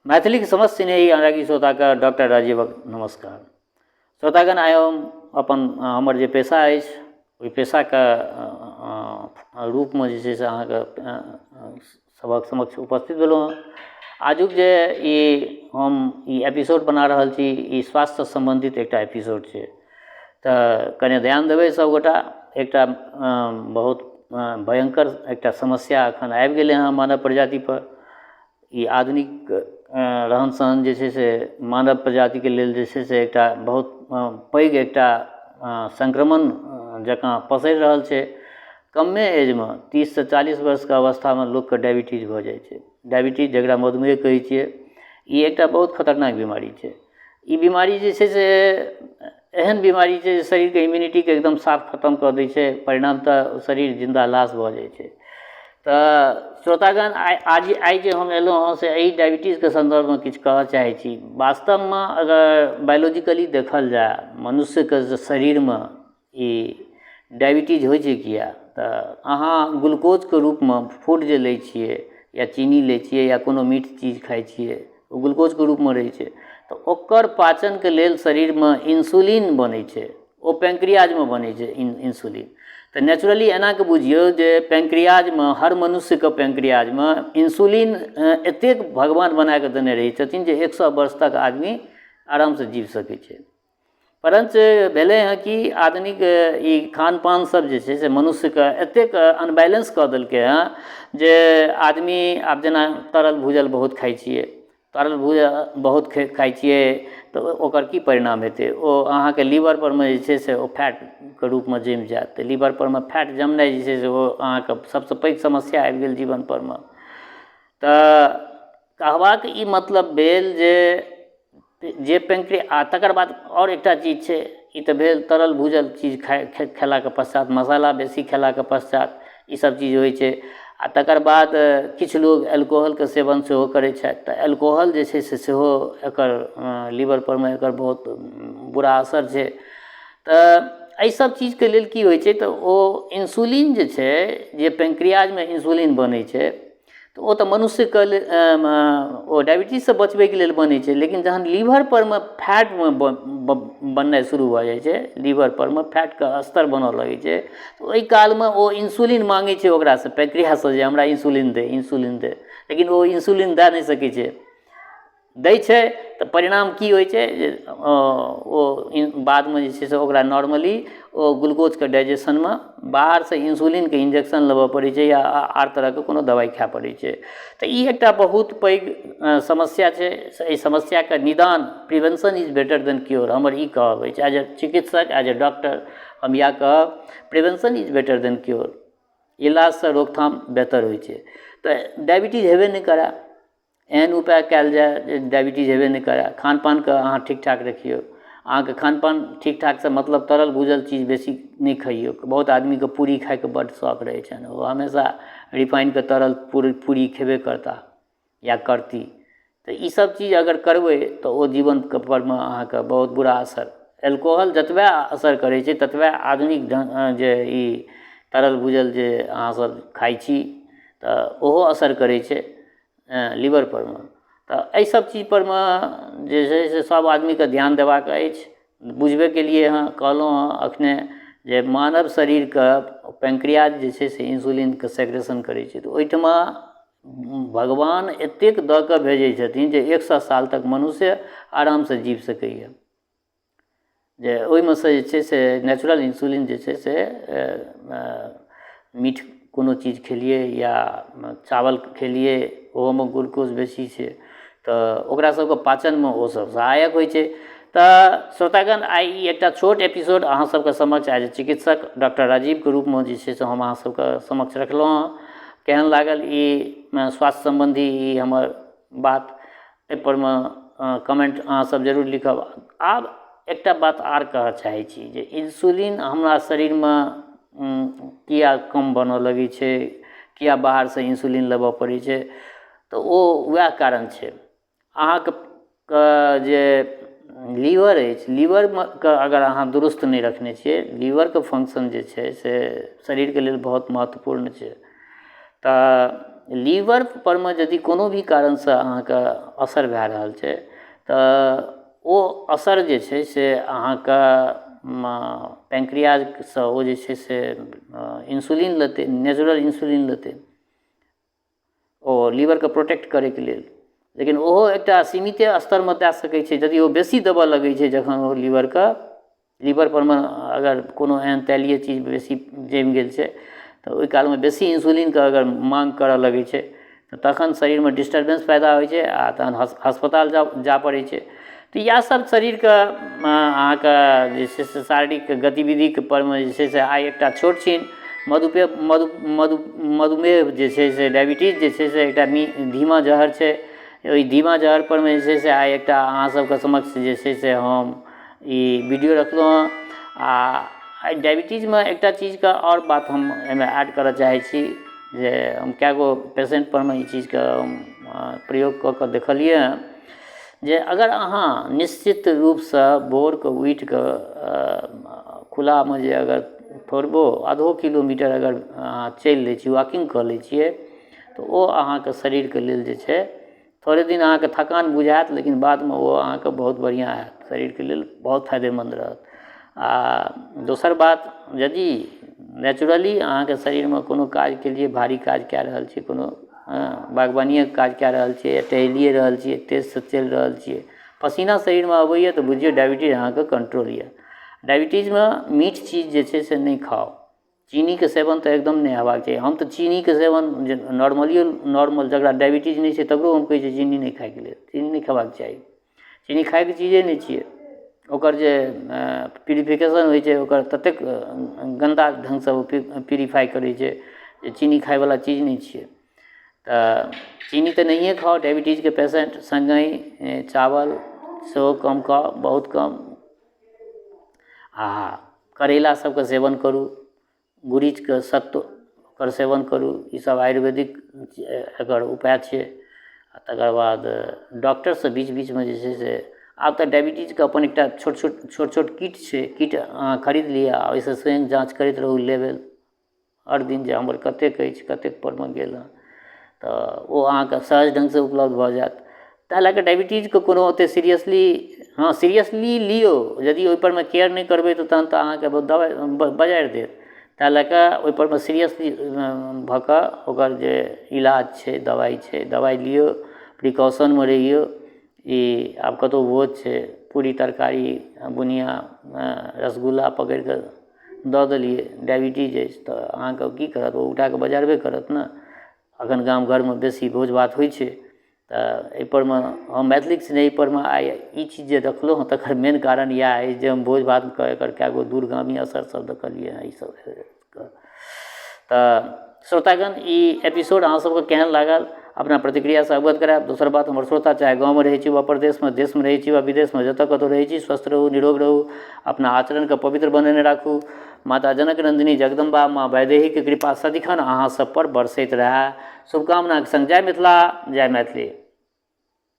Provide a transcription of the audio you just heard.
मैथिलीक समस्त स्नेही अनुरागी श्रोताके डॉक्टर राजीवक नमस्कार। श्रोतागण, आइ हम अपन हमर जे पेशा अछि ओहि पेशाके रूपमे जे छै से अहाँके सभक समक्ष उपस्थित भेलहुँ हँ। आजुक जे ई हम ई एपिसोड बना रहल छी ई स्वास्थ्यसँ सम्बन्धित एकटा एपिसोड छै, तऽ कने ध्यान देबै सभगोटा। एकटा बहुत भयङ्कर एकटा समस्या एखन आबि गेलै हँ मानव प्रजातिपर। ई आधुनिक रहन सहन जे छै से मानव प्रजातिके लेल जे छै से एकटा बहुत पैघ एकटा संक्रमण जकाँ पसरि रहल छै। कमे एजमे 30सँ 40 वर्षके अवस्थामे लोकके डायबिटीज भऽ जाइ छै। डायबिटीज जकरा मधुमेह कहै छियै, ई एकटा बहुत खतरनाक बीमारी छै। ई बीमारी जे छै से एहन बीमारी छै जे शरीरके इम्यूनिटीके एकदम साफ खतम कऽ दै छै, परिणामतः शरीर जिन्दा लाश भऽ जाइ छै। तऽ श्रोतागण, आइ आइ जे हम एलहुँ हँ से एहि डायबिटीजके सन्दर्भमे किछु कहऽ चाहै छी। वास्तवमे अगर बायोलॉजिकली देखल जाय मनुष्यके जे शरीरमे ई डायबिटीज होइ छै किया, तऽ अहाँ ग्लूकोजके रूपमे फूड जे लै छियै या चीनी लै छियै या कोनो मीठ चीज खाइ छियै, ओ ग्लूकोजके रूपमे रहै छै। तऽ ओकर पाचनके लेल शरीरमे इन्सुलिन बनै छै, ओ पैंक्रियाजमे बनै छै इन्सुलिन। तऽ नेचुरली एनाके बुझियौ जे पैंक्रियाजमे, हर मनुष्यके पैंक्रियाजमे इन्सुलिन एतेक भगवान बनाकऽ देने रहै छथिन जे 100 वर्ष तक आदमी आरामसँ जीव सकै छै। परञ्च भेलै हँ कि आधुनिक ई खान पान सब जे छै से मनुष्यके एतेक अनबैलेंस कऽ देलकै हँ जे आदमी आब जेना तरल भूजल बहुत खाइ छियै, तरल भूजल बहुत खाइ छियै तऽ ओकर की परिणाम हेतै? ओ अहाँके लीवरपर मे जे छै से ओ फैटके रूपमे जमि जायत। तऽ लीवरपर मे फैट जमनाइ जे छै से ओ अहाँके सबसँ पैघ समस्या आबि गेल जीवनपर मे। तऽ कहबाक ई मतलब भेल जे जे पेंक्रिया आ तकर बाद आओर एकटा चीज छै, ई तऽ भेल तरल भूजल चीज खाइ खेलाके पश्चात, मसाला बेसी खेलाके पश्चात ई सब चीज होइ छै। आ तकर बाद किछु लोग एल्कोहलके सेवन सेहो करै छथि, तऽ एल्कोहल जे छै से सेहो एकर लीवरपर मे एकर बहुत बुरा असर छै। तऽ एहि सब चीजके लेल की होइ छै, तऽ ओ इन्सुलिन जे छै, जे पेंक्रियाजमे इन्सुलिन बनै छै, तऽ ओ तऽ मनुष्यके लेल ओ डायबिटीजसँ बचबैके लेल बनै छै। लेकिन जहन लीवरपर मे फैटमे बननाइ शुरू भऽ जाइ छै, लीवरपर मे फैटके स्तर बनऽ लगै छै, तऽ ओहि कालमे ओ इन्सुलिन माँगै छै ओकरासँ, पैंक्रियाससँ, जे हमरा इन्सुलिन दे, इन्सुलिन दे। लेकिन ओ इन्सुलिन दए नहि सकै छै, दै छै तऽ परिणाम की होइ छै जे ओ बादमे जे छै से ओकरा नॉर्मली ओ ग्लूकोजके डाइजेशनमे बाहरसँ इन्सुलिनके इन्जेक्शन लेबऽ पड़ै छै या आर तरहके कोनो दबाइ खाइ पड़ै छै। तऽ ई एकटा बहुत पैघ समस्या छै। एहि समस्याके निदान, prevention is better than cure, हमर ई कहब अछि। एज ए चिकित्सक, एज ए डॉक्टर हम इएह कहब, prevention is better than cure, इलाजसँ रोकथाम बेहतर होइ छै। तऽ डायबिटीज हेबे नहि करए, एहन उपाय कयल जाय जे डायबिटीज हेबे नहि करए। खान पानके अहाँ ठीक ठाक रखियौ। अहाँके खान पान ठीक ठाकसँ मतलब तरल भूजल चीज बेसी नहि खइयौ। बहुत आदमीके पूरी खाइके बड्ड शौक रहै छनि, ओ हमेशा रिफाइनके तरल पूरी खेबे करताह या करती। तऽ ईसब चीज अगर करबै तऽ ओ जीवनके परमे अहाँके बहुत बुरा असर, एल्कोहल जतबे असर करै छै ततबे आधुनिक ढङ्ग जे ई तरल भूजल जे अहाँसब खाइ छी तऽ ओहो असर करै छै लीवरपर मे। तऽ एहिसब चीजपर मे जे छै से सब आदमीके ध्यान देबाक अछि। बुझबे केलिए हँ, कहलहुँ हँ एखने जे मानव शरीरके पैंक्रियाज जे छै से इन्सुलिनके सेक्रेशन करै छै, तऽ ओहिठमा भगवान एतेक दऽ कऽ भेजै छथिन जे 100 साल तक मनुष्य आरामसँ जीव सकैए। जे ओहिमे सँ जे छै से नेचुरल इन्सुलिन जे छै से मीठ कोनो चीज खेलियै या चावल खेलियै, ओहोमे ग्लूकोज बेसी छै, तऽ ओकरा सबके पाचनमे ओसब सहायक होइ छै। तऽ श्रोतागण, आइ ई एकटा छोट एपिसोड अहाँ सबके समक्ष एज ए चिकित्सक डॉक्टर राजीवके रूपमे जे छै से हम अहाँ सबके समक्ष रखलहुँ हँ। केहन लागल ई स्वास्थ्य सम्बन्धी ई हमर बात, एहिपर मे कमेन्ट अहाँसब जरूर लिखब। आब एकटा बात आर कहऽ चाहै छी जे इन्सुलिन हमरा शरीरमे किया कम बनऽ लगै छै, किया बाहरसँ इन्सुलिन लेबऽ पड़ै छै, तऽ ओ वएह कारण छै। अहाँके जे लीवर अछि, लीवरमे के अगर अहाँ दुरुस्त नहि रखने छियै, लीवरके फंक्शन जे छै से शरीरके लेल बहुत महत्वपूर्ण छै। तऽ लीवर परमे यदि कोनो भी कारणसँ अहाँके असर भए रहल छै तऽ ओ असर जे छै से अहाँके पैन्क्रियाजसँ ओ जे छै से इन्सुलिन लेतै, नेचुरल इन्सुलिन लेतै ओ लीवरके प्रोटेक्ट करैके लेल। लेकिन ओहो एकटा सीमिते स्तरमे दए सकै छै। यदि ओ बेसी देबऽ लगै छै, जखन ओ लीवरके लीवर परमे अगर कोनो एहन तैलीय चीज बेसी जमि गेल छै, तऽ ओहि कालमे बेसी इन्सुलिनके अगर माँग करऽ लगै छै, तऽ तखन शरीरमे डिस्टर्बेंस पैदा होइ छै आ तहन अस्पताल जाय पड़ै छै। तऽ इएह सब शरीरके अहाँके जे छै से शारीरिक गतिविधिके परमे जे छै से आइ एकटा छोट छिन मधुपे मधु मधु मधुमेह जे छै से डायबिटीज जे छै से एकटा धीमा जहर छै। ओहि धीमा जहर परमे जे छै से आइ एकटा अहाँ सबके समक्ष जे छै से हम ई वीडियो रखलहुँ हँ। आ एहि डायबिटीजमे एकटा चीजके आओर बात हम एहिमे ऐड करऽ चाहै छी जे हम कए गो पेशेंट परमे ई चीजके प्रयोग कऽ कऽ देखलियै हँ जे अगर अहाँ निश्चित रूपसँ भोरके उठिकऽ खुलामे जे अगर थोड़बो आधो किलोमीटर अगर अहाँ चलि लै छी, वॉकिंग कऽ लै छियै, तऽ ओ अहाँके शरीरके लेल जे छै थोड़े दिन अहाँके थकान बुझायत, लेकिन बादमे ओ अहाँके बहुत बढ़िआँ हैत, शरीरके लेल बहुत फायदेमन्द रहत। आ दोसर बात, यदि नेचुरली अहाँके शरीरमे कोनो काजके लिए भारी काज कए रहल छी, कोनो बागवानिएके काज कए रहल छियै, टहलिए रहल छियै, तेजसँ चलि रहल छियै, पसीना शरीरमे अबैए, तऽ बुझियौ डायबिटीज अहाँके कंट्रोल यऽ। डायबिटीजमे मीठ चीज जे छै से नहि खाउ। चीनीके सेवन तऽ एकदम नहि हेबाक चाही। हम तऽ चीनीके सेवन जे नॉर्मलियो नॉर्मल जकरा डायबिटीज नहि छै, तकरो हम कहै छियै चीनी नहि खाइके लेल, चीनी नहि खेबाक चाही। चीनी खाइके चीजे नहि छियै। ओकर जे प्यूरिफिकेशन होइ छै, ओकर ततेक गन्दा ढङ्गसँ ओ प्यूरिफाइ करै छै जे चीनी खाइवला चीज नहि छियै। तऽ चीनी तऽ नहिए खाउ डायबिटीजके पेशेन्ट, सङ्गहि चावल सेहो कम खाउ, बहुत कम, आ करैला सबके सेवन करू, गुरीचके सत्व ओकर सेवन करू। ईसब आयुर्वेदिक एकर उपाय छियै। आ तकर बाद डॉक्टरसँ बीच बीचमे जे छै से आब तऽ डायबिटीजके अपन एकटा छोट छोट छोट छोट किट छै, किट अहाँ खरीद लिअ आ ओहिसँ स्वयं जाँच करैत रहू लेवल हर दिन जे हमर कतेक अछि, कतेक परमे गेल हँ, तऽ ओ अहाँके सहज ढङ्गसँ उपलब्ध भऽ जायत। ताहि लए कऽ डायबिटीजके कोनो ओतेक सीरियसली, हँ, सीरियसली लियौ, यदि ओहिपर मे केयर नहि करबै तऽ तहन तऽ अहाँके दबाइ बजारि देत। ताहि लए कऽ ओहिपर मे सीरियसली भऽ कऽ ओकर जे इलाज छै, दबाइ छै, दबाइ लियौ, प्रिकॉशनमे रहियौ। ई आब कतहु भोज छै, पूरी तरकारी बुनिआ रसगुल्ला पकड़िकऽ दऽ देलियै, डायबिटीज अछि, तऽ अहाँके की करत? ओ उठाकऽ बजारबे करत ने। एखन गाम घरमे बेसी भोज भात होइ छै, तऽ एहिपर मे हम मैथिलीके स्नेहीपर मे आइ ई चीज जे देखलहुँ हँ, तकर मेन कारण इएह अछि जे हम भोज भातके एकर कए गो दूरगामी असर सब देखलियै हँ ईसब। तऽ श्रोतागण, ई एपिसोड अहाँ सबके केहन लागल, अपना प्रतिक्रियासँ अवगत करायब। दोसर बात, हमर श्रोता चाहे गाँवमे रहै छी वा परदेशमे, देशमे रहै छी वा विदेशमे, जतऽ कतहु रहै छी, स्वस्थ रहू, निरोग रहू, अपना आचरणके पवित्र बनेने राखू। माता जनक नन्दिनी जगदम्बा माँ वैदेहीके कृपा सदिखन अहाँ सब पर बरसैत रहए, शुभकामनाके सङ्ग जय मिथिला, जय मैथिली।